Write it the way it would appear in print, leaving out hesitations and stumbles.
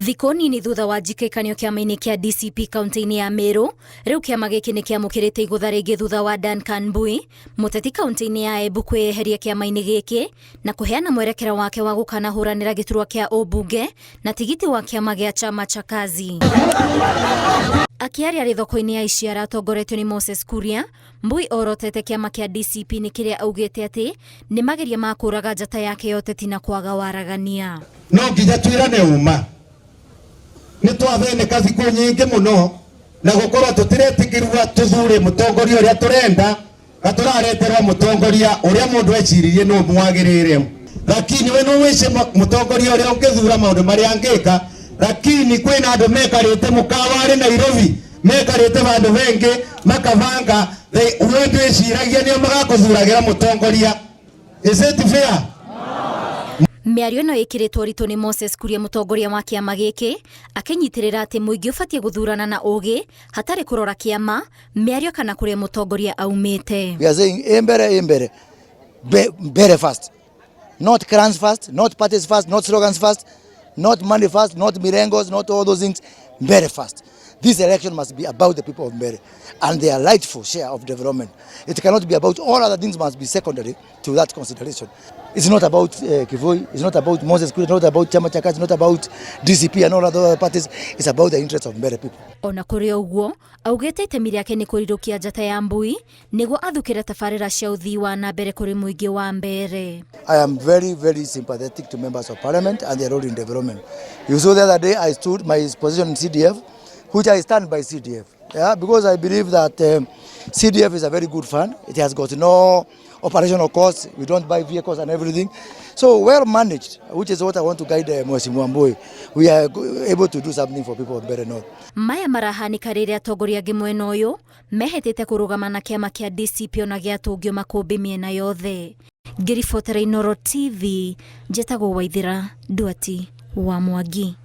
Thikũ nini thutha wa njikĩkanio kĩama-inĩ kĩa DCP kaunti-inĩ ya Meru, rĩu kĩama gĩkĩ nĩ kĩamũkĩrĩte igũtha rĩngĩ thutha wa Duncan Mbui, mũteti kaunti-inĩ ya Embu, kwĩyeheria kĩama-inĩ gĩkĩ na kũheana mwerekera wake wa gũkanahũranĩra gĩturwa kĩa ũmbunge na tigiti wa kĩama gĩa Chama cha Kazi. Akĩaria arĩ thoko-inĩ ya Iciara atongoretio nĩ Moses Kuria, Mbui orotete kĩama kĩa DCP nĩ kĩrĩa augĩte atĩ nĩ mageria ma kũraga njata yake ya ũteti na kwaga waragania. No nginya twĩrane ũma, nĩ twatheneka thikũ nyingĩ mũno na gũkorwo tũtiretĩkĩrua tũthure mũtongoria ũrĩa tũrenda, na tũrareterwo mũtongoria ũrĩa mũndũ eciririe nĩ ũmwagĩrĩire, lakini we no wĩce mũtongoria ũrĩa ũngĩthura maũndũ marĩa angĩka, lakini kwĩna andũ mekarĩte mũkawa arĩ Nairobi, mekarĩte vandũ vengĩ makabanga we ndwĩciragia nĩo magakũthuragĩra mũtongoria. Is it fair? Mĩario ĩno ĩkĩrĩtwo ũritũ nĩ Moses Kuria, mũtongoria wa kĩama gĩkĩ, akĩnyitĩrĩra atĩ mũingĩ ũbatiĩ gũthurana na ũgĩ hatarĩ kũrora kĩama, mĩario kana kũrĩa mũtongoria aumĩte. We are saying Mbere, Mbere, Mbere first. Not clans first, not parties first, not slogans first, not money first, not mirengos, not all those things. Mbere first. This election must be about the people of Mbere and their rightful share of development. It cannot be about all other things, must be secondary to that consideration. It's not about Kivoi, it's not about Moses Kuria, it's not about Chama cha Kazi, it's not about DCP and all other parties. It's about the interests of Mbere people. Ona kũrĩ ũguo, augĩte itemi rĩake nĩ kũrirũkia njata ya Mbui nĩguo athukĩre tabarĩra cia ũthii wa na mbere kũrĩ mũingĩ wa Mbere. I am very, very sympathetic to members of parliament and their role in development. You saw the other day I stood my position in CDF, which I stand by CDF. Yeah, because I believe that CDF is a very good fund. It has got no operational costs. We don't buy vehicles and everything. So well managed, which is what I want to guide Mheshimiwa Mbui. We are able to do something for people of Mbeere North. Maya marahanĩka rĩrĩa atongoria angĩ mwena ũyũ mehĩtĩte kũrũgama na kĩama kĩa DCP ona gĩatũngio makũmbĩ mĩena yothe. Ngĩribotera Inooro TV, njĩtagwo Waithĩra Nduati wa Mwangi.